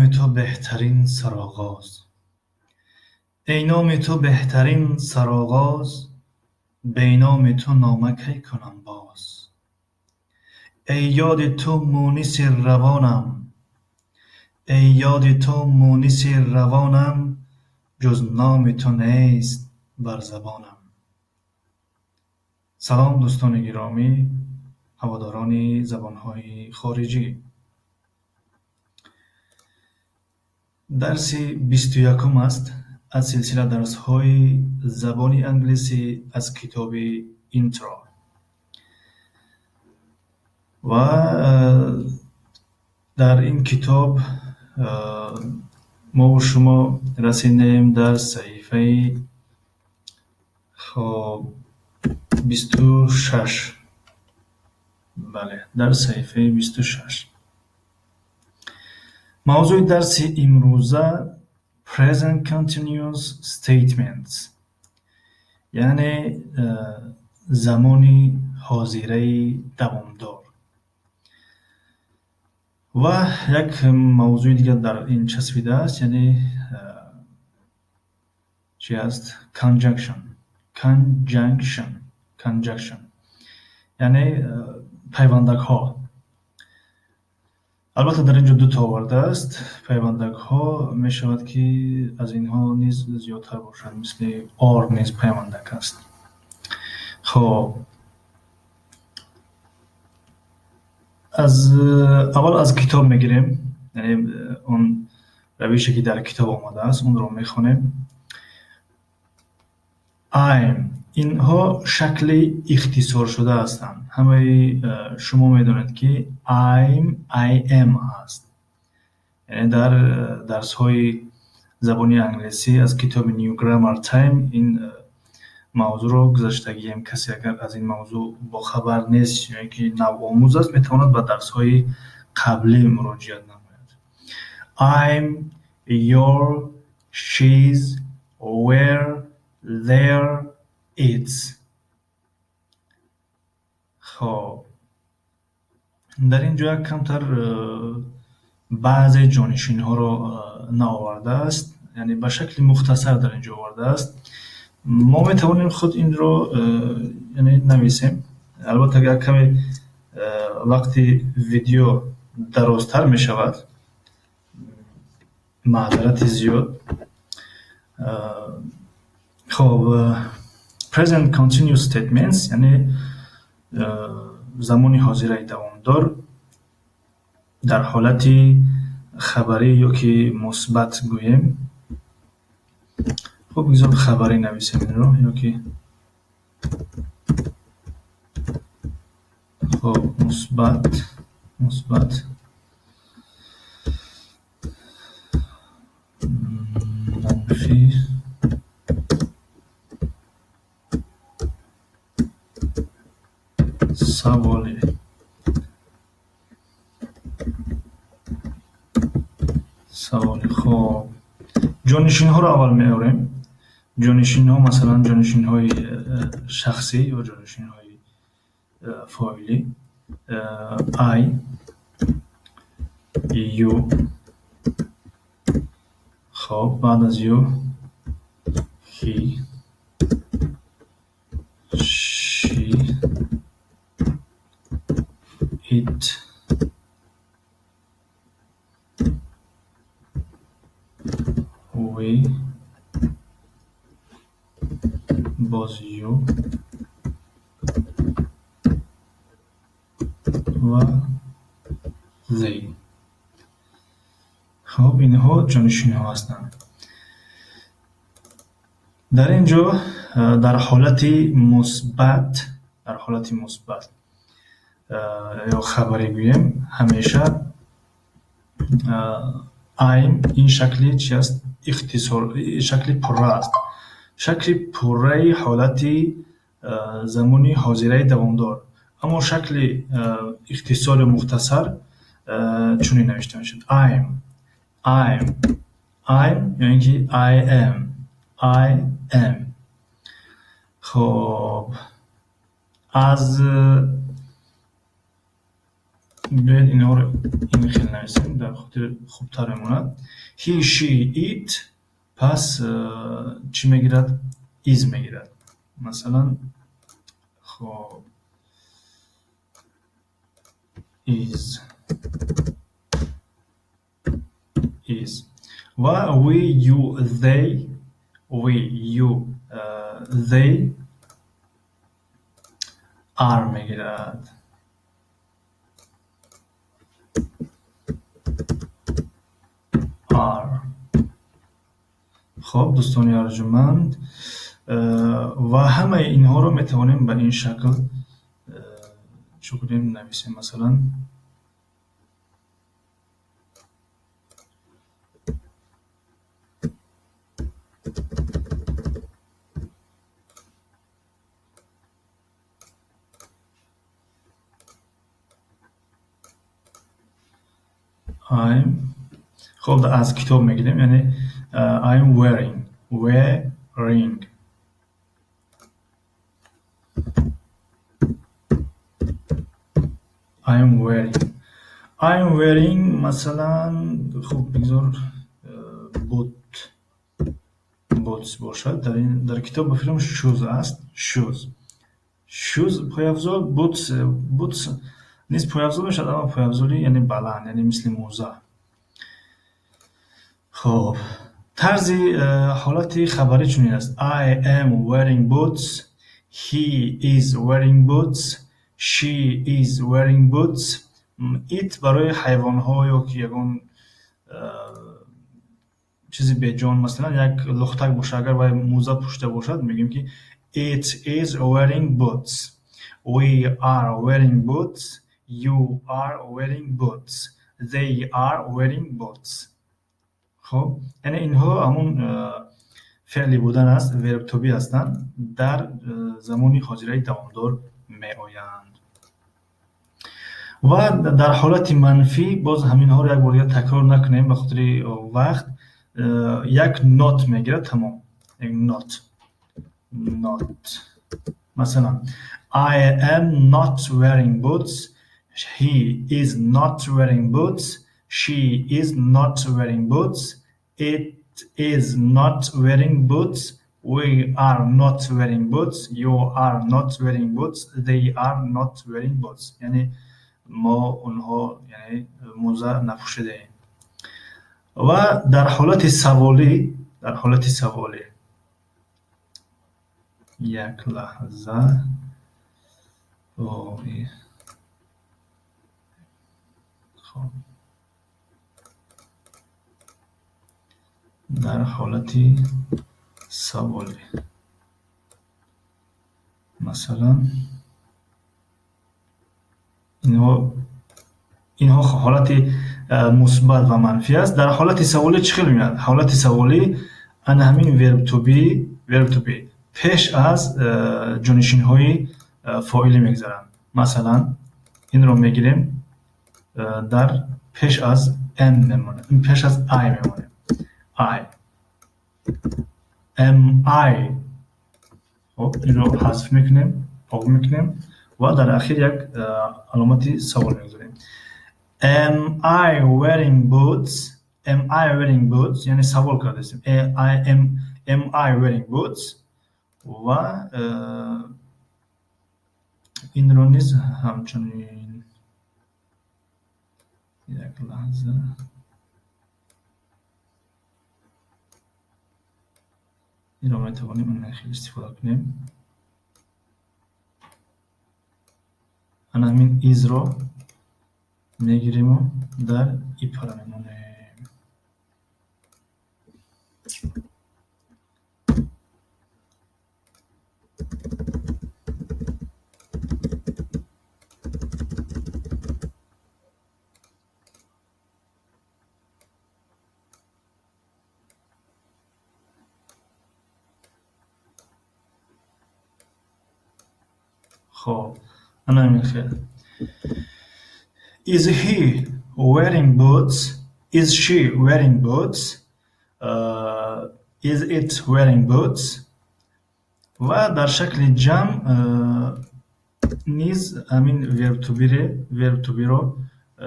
Номи ту беҳтарин сароғоз. Эй номи ту беҳтарин сароғоз, бе номи ту нома кай кунам боз? Эй ёди ту муниси равонам, эй ёди ту муниси равонам, ҷуз номи ту нест бар забонам. Салом, дӯстони гиромӣ, ҳаводорони забонҳои хориҷӣ. Дарси 21-ум аст аз силсила дарсҳои забони англисӣ аз китоби Intro. Ва дар ин китоб мову шумо расидаем дар саҳифаи, хоб, 26. Бале, дар саҳифаи 26. Мавзӯи дарси имрӯза Present Continuous Statements, яъне замони ҳозираи давомдор. Ва як мавзӯи дигар дар ин часпидааст, яъне чи аст? Conjunction. Conjunction. Conjunction. Яъне пайвандакҳо. Албатта, дар ин ҷо дуто овардааст. Пайвандакҳо мешавад, ки аз инҳо низ зиёдтар бошанд, мисли or низ пайвандак аст. Хоб, аз аввал аз китоб мегирем, яъне он равише, ки дар китоб омадааст, онро мехонем. I'm. Инҳо шакли ихтисоршуда ҳастанд. Ҳамаи шумо медонед, ки I'm I am ҳаст. Яъне дар дарсҳои забони англисӣ аз китоби New Grammar Time ин мавзӯъро гузаштагием. Касе агар аз ин мавзӯъ бохабар нест ё ин ки навомӯз аст, метавонад ба дарсҳои қаблӣ муроҷиат намояд. I'm, you're, she's, we're, they're, it's. Хоб, дар ин ҷо як камтар баъзе ҷонишинҳоро наовардааст, яъне ба шакли мухтасар дар ин ҷо овардааст. Мо метавонем худ инро, яъне, нависем. Албатта, агар каме вақти видео дарозтар мешавад, маъзарати зиёд. Хоб, present continuous statements, яъне замони ҳозираи давомдор дар ҳолати хабарӣ ё ки мусбат гӯем. Хуб, бигзор хабарӣ нависем инро ё ки, хоб, мусбат, манфӣ, саволӣ. Саволи. Хоб, ҷонишинҳоро аввал меорем. Ҷонишинҳо, масалан, ҷонишинҳои шахсӣ ё ҷонишинҳои фоилӣ: I, you, хоб, баъд аз you he, she, it, we, боз you ва they. Хоб, инҳо ҷонишинҳо ҳастанд. Дар ин ҷо дар ҳолати мусбат ё хабарӣ гӯем, ҳамеша I'm. Ин шакли чи аст? Ихтисор, шакли пурра аст, шакли пурраи ҳолати замони ҳозираи давомдор. Аммо шакли ихтисор ё мухтасар чунин навишта мешавад: I'm, I'm, I'm ё ин ки I am, I am. Хоб, аз Биёед, инҳоро ин хел нависем, дар хотир хубтар мемонад. He, she, it пас чӣ мегирад? Is мегирад. Масалан, хоб, is, is. Ва we, you, they, we, you, they are мегирад. Are. Хоб, дӯстони арҷуманд, ва ҳамаи инҳоро метавонем ба ин шакл чӣ кунем, нависем. Масалан, I'm, хоб, аз китоб мегирем, яъне I'm wearing, wearing. I'm wearing. I'm wearing, масалан, хуб, бигзор boot, boots бошад. Дар китоб ба фикрам shoes аст. Shoes. Shoes пойафзол, boots, boots низ пойафзол мешавад, аммо пойафзоли, яъне баланд, яъне мисли мӯза. Хоб, тарзи ҳолати хабарӣ чунин аст: I am wearing boots, he is wearing boots, she is wearing boots. It барои ҳайвонҳо ё ки ягон чизи беҷон, масалан, як лухтак боша, агар вай мӯза пӯшида бошад, мегӯем ки it is wearing boots. We are wearing boots, you are wearing boots, they are wearing boots. Хоб, яъне инҳо ҳамон феъли будан аст, verb to be ҳастанд, дар замони ҳозираи давомдор меоянд. Ва дар ҳолати манфӣ боз ҳаминҳоро як бор дигар такрор накунем ба хотири вақт. Як not мегирад, тамом, як not, not. Масалан, I am not wearing boots, he is not wearing boots, she is not wearing boots, it is not wearing boots, we are not wearing boots, you are not wearing boots, they are not wearing boots. Яъне мо, онҳо, яъне мӯза напӯшидаем. Ва дар ҳолати саволӣ, дар ҳолати саволӣ, як лаҳза. Ой. Хоб, дар ҳолати саволӣ, масалан, инҳо ҳолати мусбат ва манфӣ аст. Дар ҳолати саволӣ чӣ хел меояд? Ҳолати саволӣ ана ҳамин verb to be, verb to be пеш аз ҷонишинҳои фоилӣ мегузаранд. Масалан, инро мегирем, дар пеш аз am мемонем, пеш аз I мемонем. I, am I. Хоб, инро ҳазф мекунем, пок мекунем ва дар ахир як аломати савол мегузорем. Am I wearing boots? Am I wearing boots? Яъне савол кардастем. I am, am I wearing boots? Ва инро низ ҳамчунин, як лаҳза, инро метавонем ана хел истифода кунем. Ана ҳамин is ро мегириму дар ипара мемонем. Хоб, ана ҳамин хел. Is he wearing boots? Is she wearing boots? Is it wearing boots? Ва дар шакли ҷамъ низ ҳамин verb to be, verb to be ро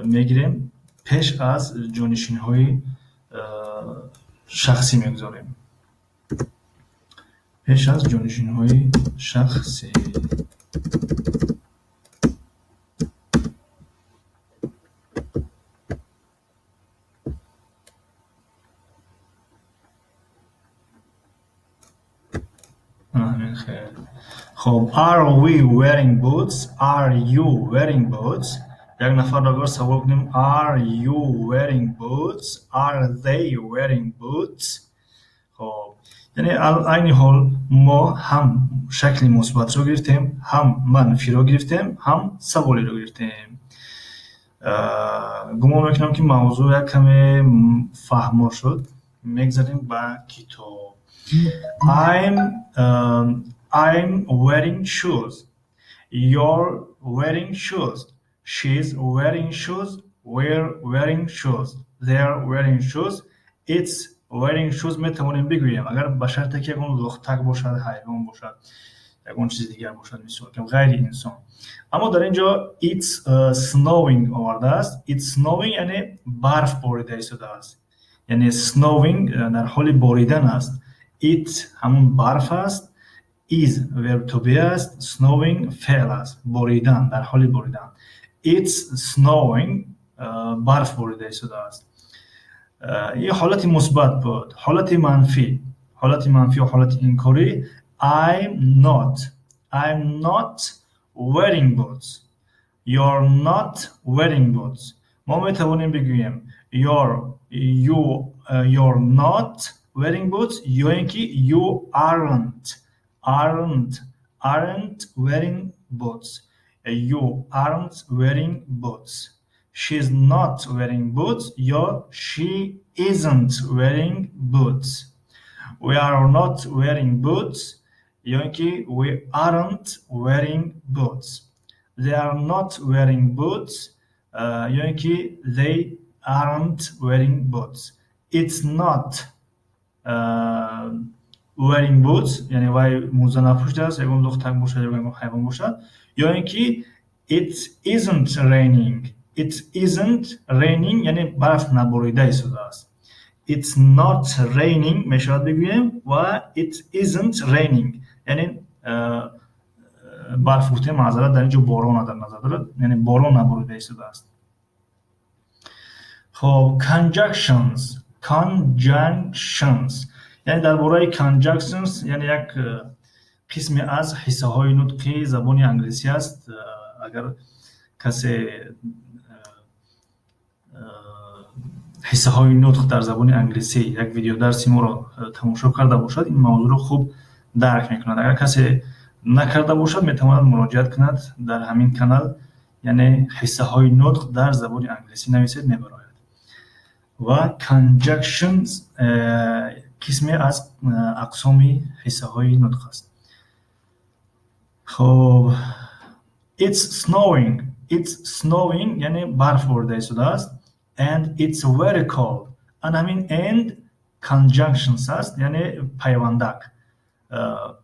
мегирем, пеш аз ҷонишинҳои шахсӣ мегузорем. Пеш аз ҷонишинҳои шахсӣ. Хоб, are we wearing boots? Are you wearing boots? Як нафарро агар савол кунем, are you wearing boots? Are they wearing boots? Хоб, яъне айни ҳол мо ҳам шакли мусбатро гирифтем, ҳам манфиро гирифтем, ҳам саволиро гирифтем. Гумон мекунам, ки мавзӯъ як каме фаҳмо шуд. Мегзарем ба китоб. I'm wearing shoes. You're wearing shoes. She's wearing shoes. We're wearing shoes. They're wearing shoes. It's wearing shoes метавонем бигӯем, агар ба шарте ки ягон лухтак бошад, ҳайвон бошад, ягон чизи дигар бошад, мисол ғайри инсон. Аммо дар ин ҷо it's snowing овардааст. It's snowing, яъне барф борида истодааст. Яъне snowing дар ҳоли боридан аст. It ҳамун барф аст, is verb to be аст, snowing феъл аст, боридан, дар ҳоли боридан. It's snowing, барф борида истодааст. Ин ҳолати мусбат буд. Ҳолати манфӣ, ҳолати манфӣ ё ҳолати инкорӣ: I'm not wearing boots. You're not wearing boots. Мо метавонем бигӯем you're not wearing boots ё ин ки you aren't wearing boots. You aren't wearing boots. She's not wearing boots ё she isn't wearing boots. We are not wearing boots ё ин ки we aren't wearing boots. They are not wearing boots ё ин ки they aren't wearing boots. It's not wearing boots, яъне вай мӯза напӯшидааст, ягон лухтак бошад ё ягон ҳайвон бошад, ё ин ки it isn't raining. It isn't raining, яъне барф наборида истодааст. It's not raining мешавад бигӯем ва it isn't raining, яъне барф гуфтем, маъзарат, дар ин ҷо борона дар назар дорад, яъне борон наборида истодааст. Хоб, conjunctions. Conjunctions, яъне дар бораи conjunctions, яъне як қисме аз ҳиссаҳои нутқи забони англисӣ аст. Агар касе ҳиссаҳои нутқ дар забони англисӣ як видеодарси моро тамошо карда бошад, ин мавзӯъро хуб дарк мекунад. Агар касе накарда бошад, метавонад муроҷиат кунад дар ҳамин канал, яъне ҳиссаҳои нутқ дар забони англисӣ нависед, мебарояд. Ва conjunctions қисме аз ақсоми ҳиссаҳои нутқ аст. Хоб, it's snowing. It's snowing, яъне барф борида истодааст. And it's very cold. Ан ҳамин and conjunctions аст, яъне пайвандак.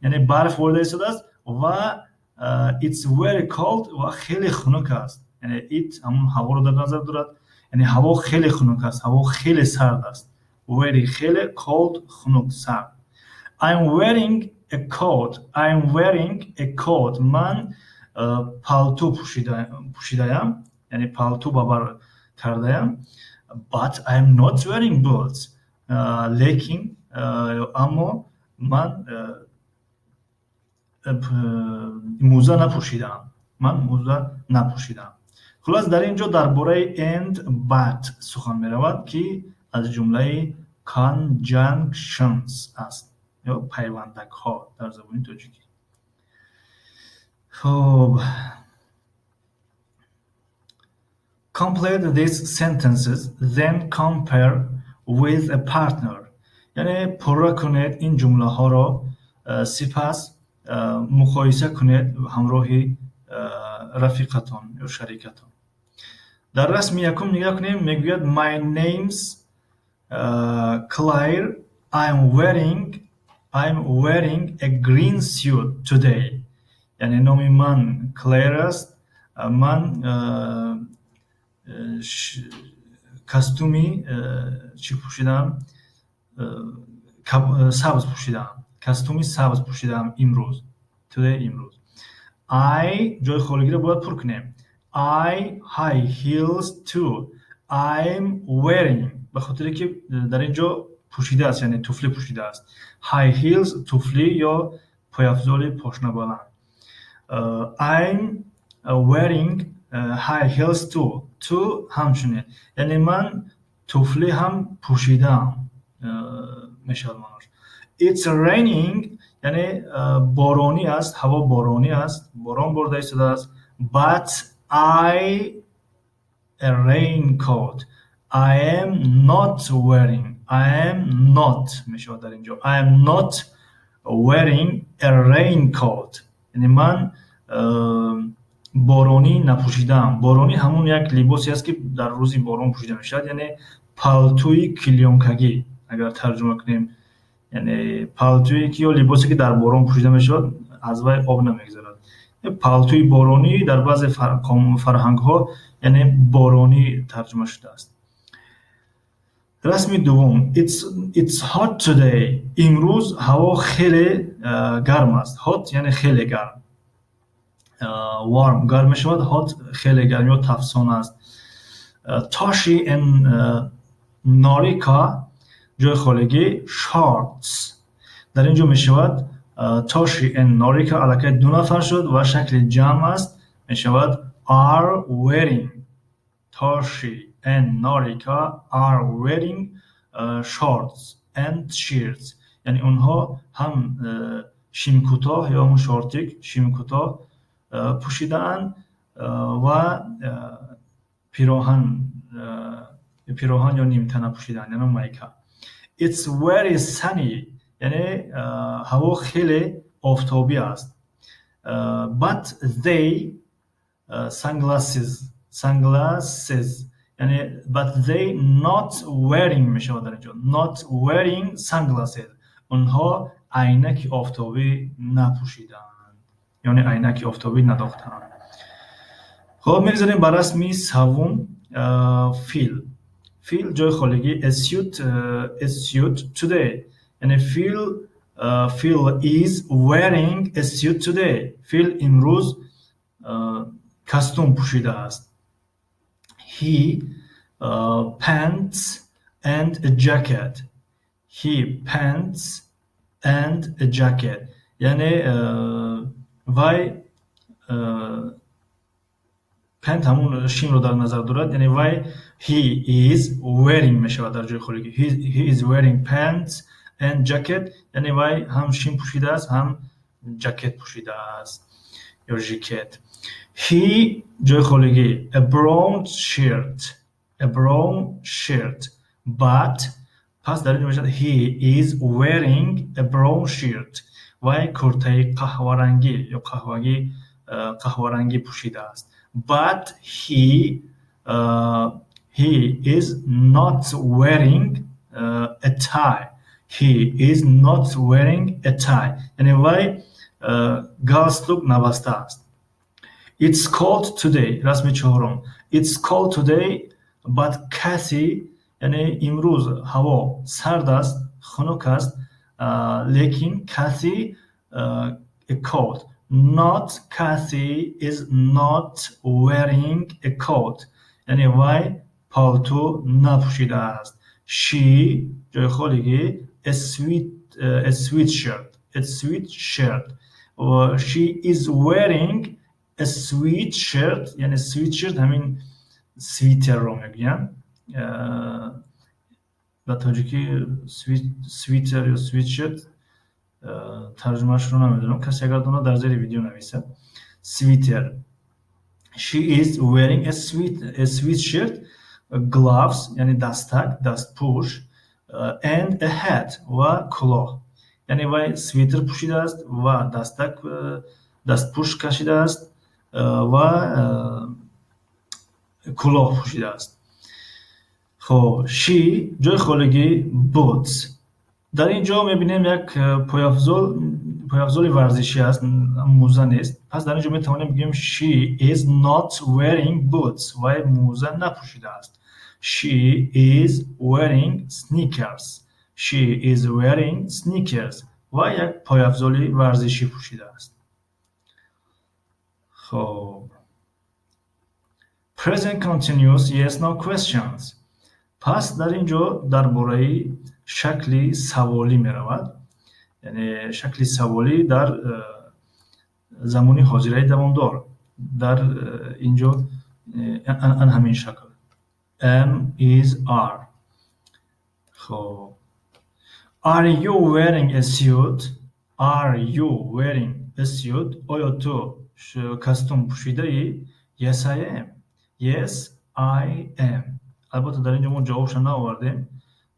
Яъне барф борида истодааст ва it's very cold, ва хеле хунук аст. Яъне it ҳамун ҳаворо дар назар дорад, яъне ҳаво хеле хунук аст, ҳаво хеле сард аст. Very хеле, cold хунук, сард. I'm wearing a coat. I'm wearing a coat. Ман палту пӯшидаям, яъне палту ба бар кардаям. But I'm not wearing boots. Лекин, аммо ман мӯза напӯшидаам. Ман мӯза напӯшидаам. Хуллас, дар ин ҷо дар бораи and, but сухан меравад, ки аз ҷумлаи conjunctions аст ё пайвандакҳо дар забони тоҷикӣ. Хоб, complete these sentences, then compare with a partner. Яъне пурра кунед ин ҷумлаҳоро, сипас муқоиса кунед ҳамроҳи рафиқатон ё шарикатон. Дар расми якум нигоҳ кунем, мегӯяд: My name's Claire. I'm wearing a green suit today. Яъне номи ман Клэр аст, ман Костюми чӣ пӯшидаам? Сабз пӯшидаам. Костюми сабз пӯшидаам имрӯз. Today, имрӯз. I, ҷои холигиро бояд пур кунем. I high heels too. I'm wearing, ба хотире ки дар ин ҷо пӯшидааст, яъне туфлӣ пӯшидааст. High heels, туфлӣ ё пойафзоли пошнабаланд. I'm wearing high heels too. Too, ҳамчунин, яъне ман туфлӣ ҳам пӯшидаам мешавад маънош. It's raining, яъне боронӣ аст, ҳаво боронӣ аст, борон борда истодааст. But I a raincoat. I am not wearing. I am not мешавад дар ин ҷо. I am not wearing a raincoat. Яъне ман боронӣ напӯшидаам. Боронӣ ҳамон як либосе аст, ки дар рӯзи борон пӯшида мешавад, яъне палтӯи клеёнкагӣ агар тарҷума кунем, яъне палтӯе ки ё либосе, ки дар борон пӯшида мешавад, аз вай об намегузарад. Палтӯи боронӣ дар баъзе фарҳангҳо, яъне боронӣ тарҷума шудааст. Расми дуввум. It's hot today. Имрӯз ҳаво хеле гарм аст. Hot, яъне хеле гарм. Warm, гарм мешавад, hot, хеле гарм ё тафсон аст. Toshi and Norika, ҷои холигӣ, shorts. Дар ин ҷо мешавад Toshi and Norika, аллакай ду нафар шуд ва шакли ҷамъ аст, мешавад are wearing. Toshi and Norika are wearing shorts and shirts. Яъне онҳо ҳам шимкӯтоҳ ё ҳамун шортик, шимкӯтоҳ пӯшидаанд ва пироҳан ё нимтана пӯшидаанд, яъне майка. It's very sunny, яъне ҳаво хеле офтобӣ аст. But they sunglasses, яъне but they not wearing мешавад дар ин ҷо. Not wearing sunglasses. Онҳо айнаки офтобӣ напӯшидаанд, яъне айнаки офтобӣ надохтаанд. Хоб, мегузарем ба расми саввум. Фил. Фил, ҷои холигӣ, a suit today. Яъне Phil is wearing a suit today. Фил имрӯз костюм пӯшидааст. He pants and a jacket. He pants and a jacket. Яъне вай, pant ҳамун шимро дар назар дорад, яъне вай he is wearing мешавад дар ҷои холигӣ. He is wearing pants and jacket, яъне вай ҳам шим пӯшидааст, ҳам ҷакет пӯшидааст ё жикет. He, ҷои холигӣ, a brown shirt. A brown shirt. But, пас дар ин ҷо мешавад he is wearing a brown shirt. Вай куртаи қаҳварангӣ ё қаҳвагӣ, қаҳварангӣ пӯшидааст. But he is not wearing a tie. He is not wearing a tie. Яъне вай галстук набастааст. It's cold today. Расми чорум. It's cold today, but Kathy, яъне имрӯз ҳаво сард аст, хунук аст, лекин Kathy a coat. Not, Kathy is not wearing a coat. Яъне вай палтӯ напӯшидааст. She, ҷои холигӣ, a sweatshirt. A sweatshirt. She is wearing a sweatshirt, яъне sweatshirt ҳамин свитерро мегӯянд. Ба тоҷикӣ свитер ё sweatshirt тарҷумаашро намедонам. Касе агар донад, дар зери видео нависад. Свитер. She is wearing a sweatshirt, gloves, яъне дастак, дастпӯш, and a hat, ва кулоҳ. Яъне вай свитер пӯшидааст ва дастак, дастпӯш кашидааст ва кулоҳ пӯшидааст. Хоб, she, ҷои холигӣ, boots. Дар ин ҷо мебинем, як пойафзоли варзишӣ аст, мӯза нест. Пас дар ин ҷо метавонем бигӯем: she is not wearing boots. Вай мӯза напӯшидааст. She is wearing sneakers. She is wearing sneakers. Вай як пойафзоли варзишӣ пӯшидааст. Хоб, present continuous yes no questions. Пас дар ин ҷо дар бораи шакли саволӣ меравад, яъне шакли саволӣ дар замони ҳозираи давомдор. Дар ин ҷо ан ҳамин шакл: am, is, are. Хоб, are you wearing a suit? Are you wearing a suit? Оё ту костюм пӯшидаӣ? Yes, I am. Yes, I am. Албатта, дар ин ҷо мо ҷавобша наовардем,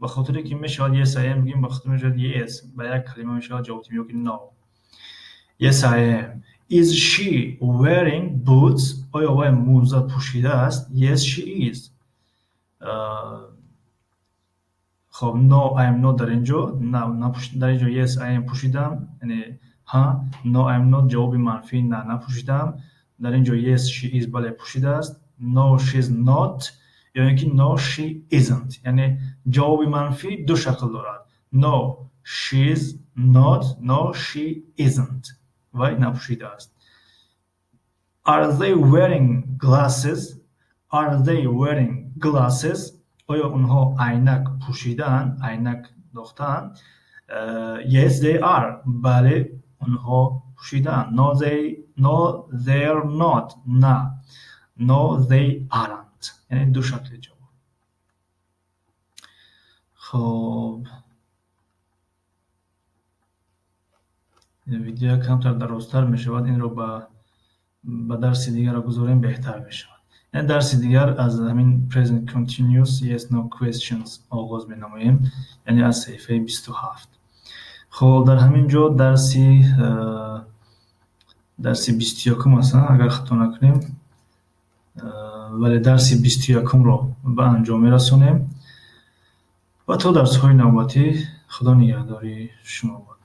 ба хотире ки мешавад yes, I am бигӯем, ба хотир мешавад yes, ба як калима мешавад ҷавоб диҳем, ё ки no. Yes, I am. Is she wearing boots? Оё вай мӯза пӯшидааст? Yes, she is. Хоб, no, I am not. Дар ин ҷо дар ин ҷо yes, I am, пӯшидам, яъне ҳа. No, I am not, ҷавоби манфӣ, на, напӯшидам. Дар ин ҷо yes, she is, бале, пӯшидааст. No, she's not ё ин ки no, she isn't. Яъне ҷавоби манфӣ ду шакл дорад: no, she's not, no, she isn't. Вай напӯшидааст. Are they wearing glasses? Are they wearing glasses? Оё онҳо айнак пӯшидаанд, айнак дохтаанд? Yes, they are. Бале, онҳо пӯшидаанд. No, they're not. На, no, they aren't. Яъне ду шакли ҷавоб. Хоб, видео камтар дарозтар мешавад, инро ба дарси дигарро гузорем, беҳтар мешавад. Яъне дарси дигар аз ҳамин present continuous yes no questions оғоз менамоем, яъне аз саҳифаи 27. Хоб, дар ҳамин ҷо дарси 21-ум аст, агар хато накунем. Вале дарси 21-умро ба анҷом мерасонем ва то дарсҳои навбатӣ Худо нигаҳдори шумо бод.